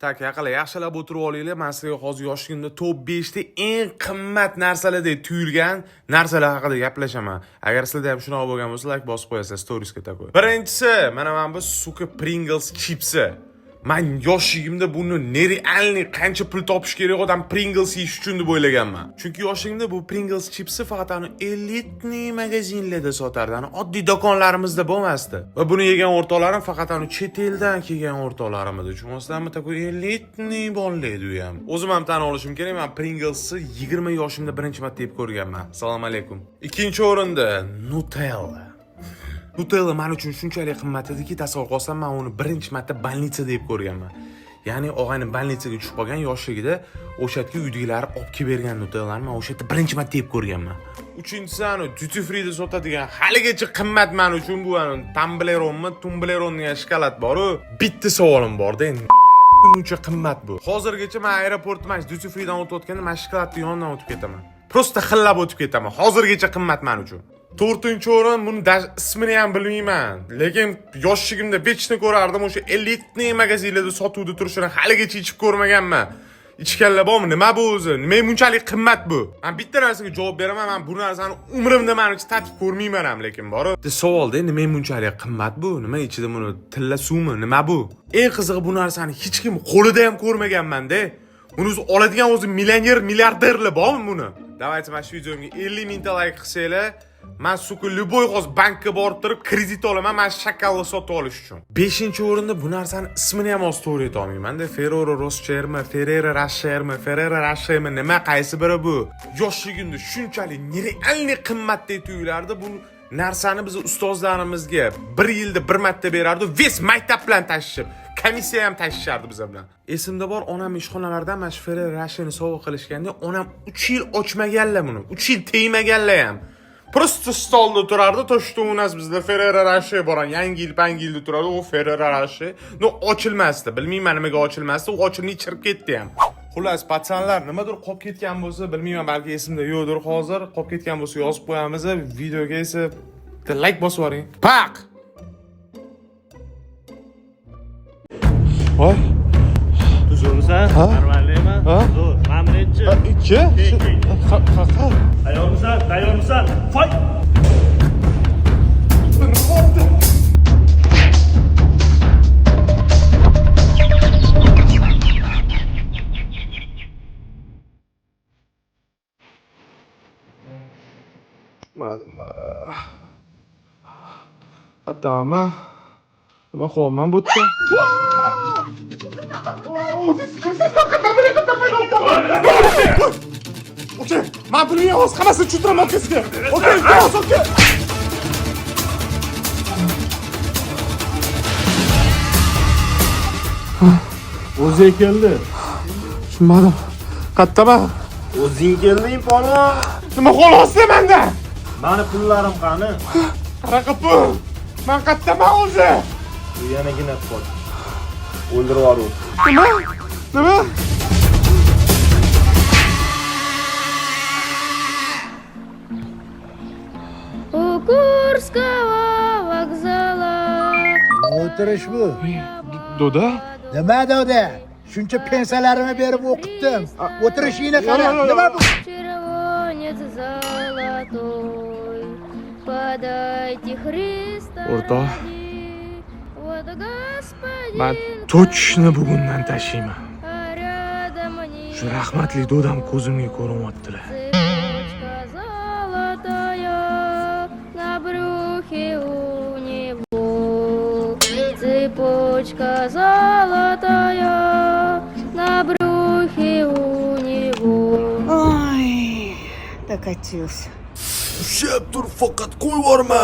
Так, yaqinlar yaxshilab o'tirib olinglar. Men sizlarga hozir yoshligimda top 5 ta eng qimmat narsalardek tuyulgan narsalar haqida gaplashaman. Agar sizlarda ham shunaqa bo'lgan bo'lsa, like bosib qo'yasizlar storiesga такой. Birinchisi, mana bu сука Pringles chipsi. Man yoshligimda buni нереальный qancha pul topish kerak odam Pringles yeyish uchun deb o'ylaganman. Chunki yoshligimda bu Pringles chipsi faqat ani элитный magazinlarda sotardi. Ani oddiy do'konlarimizda bo'lmasdi. Va buni yegan o'rtoqlarim faqat ani chet eldan kelgan o'rtoqlarim edi. Tushunasizlarmi? Такой элитный bolalar edi u ham. O'zim ham tan olishim kerak, man Pringlesni 20 yoshimda birinchi marta yeb ko'rganman. Assalomu alaykum. Ikkinchi o'rinda Nutella. Nutella men uchun shunchalik qimmat ediki, tasavvur qilsam, men uni birinchi marta больница da yeb ko'rganman. Ya'ni og'ayni больница ga tushib qolgan yoshligida o'sha yerga uydagilari olib kelib bergan Nutellani men o'sha yerda birinchi marta yeb ko'rganman. Uchinchisi, anu duty free'da sotadigan haligacha qimmat men uchun bu anu Toblerone'mi, Tumbleron degan shokolad bor-u. Bitta savolim bor-da, endi buncha qimmat bu. Hozirgacha men aeroportda mana duty free'dan o'tayotganda mana shokoladni yonidan o'tib ketaman. Просто xillab o'tib ketaman. Hozirgacha qimmat men uchun. To'rtinchi o'rin, buni даже ismini ham bilmayman. Lekin yoshligimda вечно ko'rardim o'sha элитный magazinlarda sotuvda turishini haligacha ichib ko'rmaganman. Ichganlar bormi? Nima bu o'zi? Nima bunchalik qimmat bu? Men bitta narsaga javob beraman, men bu narsani umrimda manimcha tatib ko'rmayman ham, lekin bor. Savolda nima bunchalik qimmat bu? Nima ichida buni tilla suvmi? Nima bu? Eng qizig'i bu narsani hech kim qo'lida ham ko'rmaganman-da. Buni o'zi oladigan o'zi millioner, milliarderlar bormi buni? Давайте mana shu videomga 50 mingta like qilsanglar, man сука любой hozir bankka borib turib kredit olaman mana shu shakalni sotib olish uchun. 5-o'rinda bu narsani ismini ham hozir to'g'ri ayta olmayman-da. Ferrero Rochermi, Ferrero Rochermi, Ferrero Rochermi, nima qaysi biri bu? Yoshligimda shunchalik нереальный qimmatdek tuyulardi bu narsani biz ustozlarimizga bir yilda bir marta berardi, весь maktab bilan tashishib, komissiya ham tashishardi biza bilan. Esimda bor, onam ishxonalardan mana shu Ferrero Rocherni sovg'a qilishganda onam 3 yil ochmaganlar buni, 3 yil tegmaganlar ham. Просто stolda turardi, то что у нас bizda Ferrero Rocher bor, yangi yil, pangi yilda turadi, u Ferrero Rocher. Но, ochilmasdi. Bilmayman nimaga ochilmasdi, u ochilmay chirib ketdi ham. Xullas, пацан lar, nimadir qolib ketgan bo'lsa, bilmayman, balki esimda yo'qdir hozir. Qolib ketgan bo'lsa yozib qo'yamiz. Videoga esa bitta like bosib yuboring. Paq! Voy, Tuzukmisan? Ha? Нормальный mi? Ha? Zo'r. Mana birinchi. Ikki. Qa. Tayyormisan? Tayyormisan? Voy! Nima bo'ldi? Hattomi? Nima qilyapman bu yerda? Okey, man bilmayman hozir hammasini tushuntiraman sizga. Okey, iltimos, okey. O'zi keldi. Tushunmadim. Qayerdaman? O'zing kelding, polvon. Nima xohlayapsizlar mandan? Mani pullarim qani? Qanaqa pul? Man qayerdaman o'zi? Bu yanagina pul. O'ldirib yuboruvdi. Nima? Nima? У Курского вокзала. O'tirish bu. Doda? Nima doda? Shuncha pensiyalarimni berib o'qitdim. O'tirishingni qara. Nima bu? Червонец золотой, подайте Христа O'rtoq. ради. Вот господин, Man точно bugundan tashiyman. а рядом Shu rahmatli dodam ko'zimga ko'rinyaptilar. Цепочка золотая на брюхе у него. Цепочка золотая на брюхе у него. Ой, докатился. Ushlab tur, faqat qo'yib yuborma.